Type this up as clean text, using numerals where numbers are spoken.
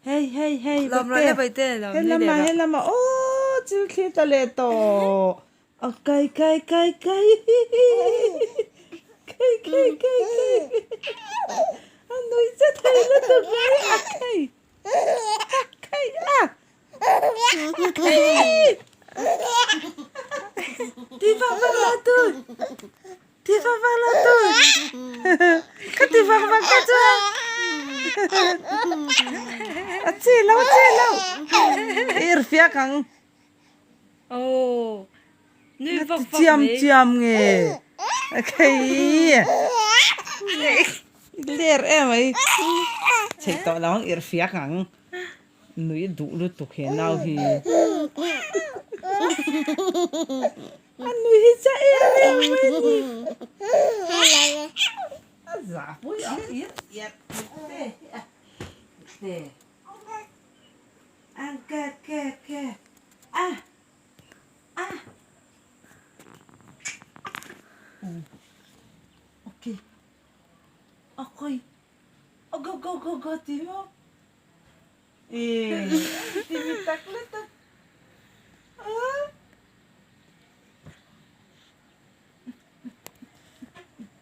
Hei hei hei Lawm rawh le Bawihte, lawm He nui leh lamah rawh. he lamah aww chil thlir ta leh tawh. A kai kai kai kai kai kai kai kai a nui che thei lutuk mai a kai a kai a kai ti vak vak lo tu ti vak vak lo tu ka ti vak vak te chuan a chi lo chi lo irfiak ang. Aw nui vak vak Chiam mai. chiam nge khei ler em mai chheih tawh lo ang irh fiak ang nui duh lutuk he nau hi a nui hi cha em em mai a ni a zah pui ang irh irh te hi a te. Ang ke ke ke a a ok ok oh go go go go ti mo e ti mi tak le tak.